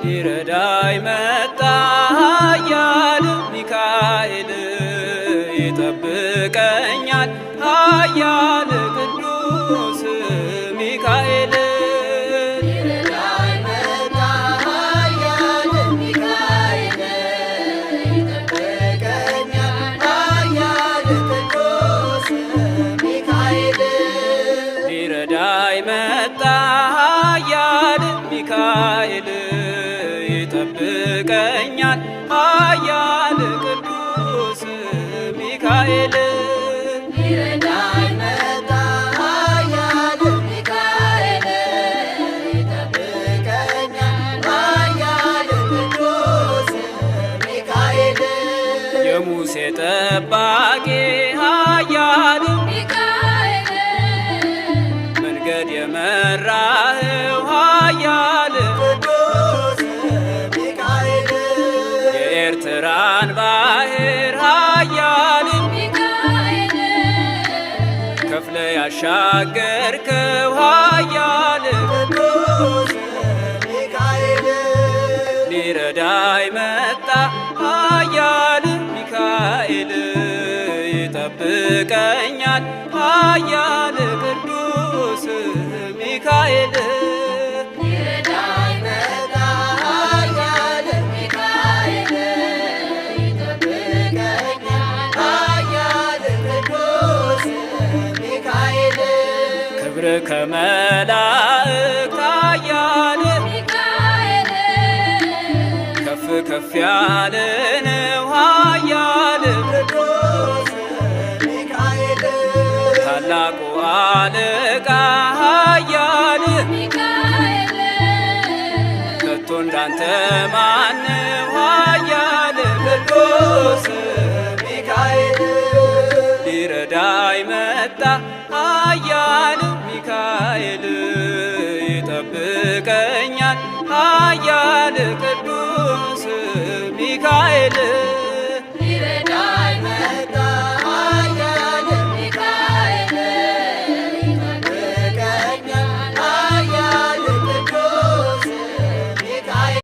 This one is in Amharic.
ሊረዳኝ መጣ ኃያል ሚካኤል ይጠብቀኛል ኃያል ቅዱስ ሚካኤል። ሊረዳኝ መጣ ኃያል ሚካኤል ይጠብቀኛል ኃያል ቅዱስ ሚካኤል። ሊረዳኝ መጣ ኃያል ሚካኤል ይጠብቀኛል ኃያል ቅዱስ ሚካኤል። ሊረዳኝ መጣ ኃያል ሚካኤል ይጠብቀኛል ኃያል ቅዱስ ሚካኤል። የሙሴ ጠባቂ ኃያል ሚካኤል መንገድ የመራኸው ኃያል ቅዱስ ሚካኤል የኤርትራን ባህር ኃያል ሚካኤል ከፍለ ያሻገርከው ኃያል ቅዱስ ሚካኤል። ሊረዳኝ መጣ ኃያል ሚካኤል ይጠብቀኛል ኃያል ቅዱስ ሚካኤል። ሊረዳኝ መጣ ኃያል ሚካኤል ይጠብቀኛል ኃያል ቅዱስ ሚካኤል። ክብር ከመላእክት ኃያል ሚካኤል ከፍ ከፍ ያለ ነው ኃያል ቅዱስ ሚካኤል ታላቁ አለቃ ኃያል ሚካኤል ከቶ እንዳንተ ማነው ኃያል ቅዱስ ሚካኤል። ሊረዳኝ መጣ ኃያል ሚካኤል ይጠብቀኛል ኃያል ቅዱስ